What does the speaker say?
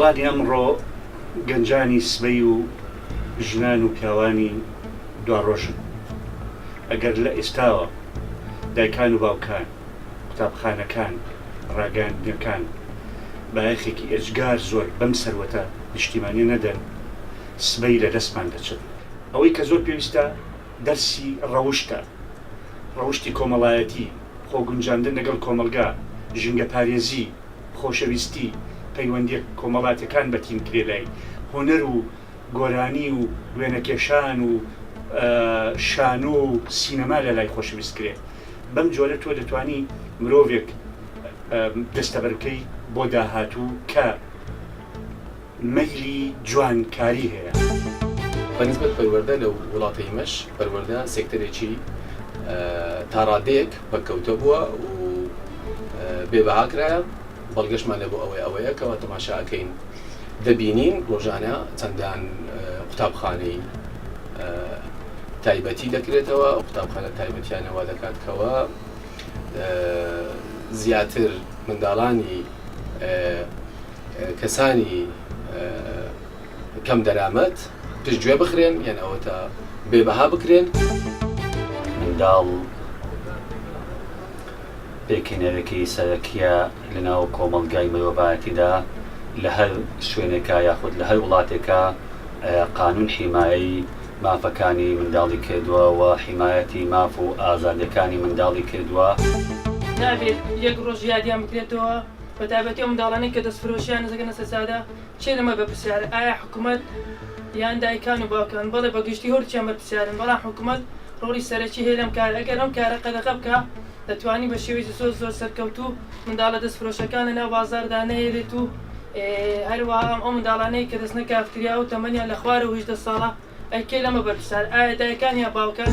منداڵانی ئەمڕۆ گەنجانی سبەی و ژنان و پیاوانی دواڕۆژن. ئەگەر لە ئێستاوە دایکان و باوکان، قوتابخانەکان، ڕاگەیاندنەکان بایەخێکی ئێجگار زۆر بەم سەروەتە نیشتیمانیە نەدەن، سبەی لە دەستمان دەچن. ئەوەی کە زۆر پێویستە دەرسی ڕەوشتە، ڕەوشتی کۆمەڵایەتی، خۆگونجاندن لەگەڵ کۆمەڵگا، ژینگەپارێزی، خۆشەویستی، پەیوەندیە کۆمەڵاتیەکان بەتین کرێ لای هونەر و گۆرانی و وێنەکێشان و شانۆ و سینەما لە لای خۆشەویست کرێ. بەم جۆرە تۆ دەتوانی مرۆڤێک دەستەبەر بکەی بۆ داهاتوو کە مەیلی جوانکاری هەیە. بە نیسبەت پەروەردە لەو وڵاتە ئیمەش پەروەردە سێکتەرێکی تا ڕادەیەک پەککەوتە بووە و بێ بەها کرایە، بەڵگەشمان لە بۆ ئەوەیە ئەوەیە کەوا تەماشا ئەکەین دەبینین ڕۆژانە چەندان قوتابخانەی تایبەتی دەکرێتەوە، ئەو قوتابخانە تایبەتیانە وا دەکات کەوا زیاتر منداڵانی کەسانی کەم دەرامەت پشتگوێ بخرێن یان ئەوەتا بێ بەها بکرێن. منداڵ پێکهێنەرێکی سەرەکییە لەناو کۆمەڵگای مرۆڤایەتیدا، لە هەر شوێنێکا یاخود لە هەر وڵاتێکا قانون حیمایەی مافەکانی منداڵی کردووە و حیمایەتی ماف و ئازادیەکانی منداڵی کردووە. نابێت یەک ڕۆژ یادیان بکرێتەوە بەتایبەتی ئەو منداڵانەی کە دەستفرۆشیان دەکەنە سەر جادە کێ لەمە بەرپرسیارە ئایا حکومەت یان دایکان و باوکان بەڵێ بە گشتی هەردووکیان بەرپرسیارن بەڵام حکومەت ڕۆڵی سەرەکی هەیە لەم کارە ئەگەر ئەم کارە قەدەغە بکا دەتوانی بە شێوەیەکی زۆر زۆر سەرکەوتوو منداڵە دەستفرۆشەکان لەناو بازاڕدا نەهێلێت و هەروەها ئەو منداڵانەی کە دەچنە کافتریا و تەمەنیان لە خوارەوە 18 ساڵە ئەی کێ لەمە بەرپرسیارە ئایا دایکان یا باوکان؟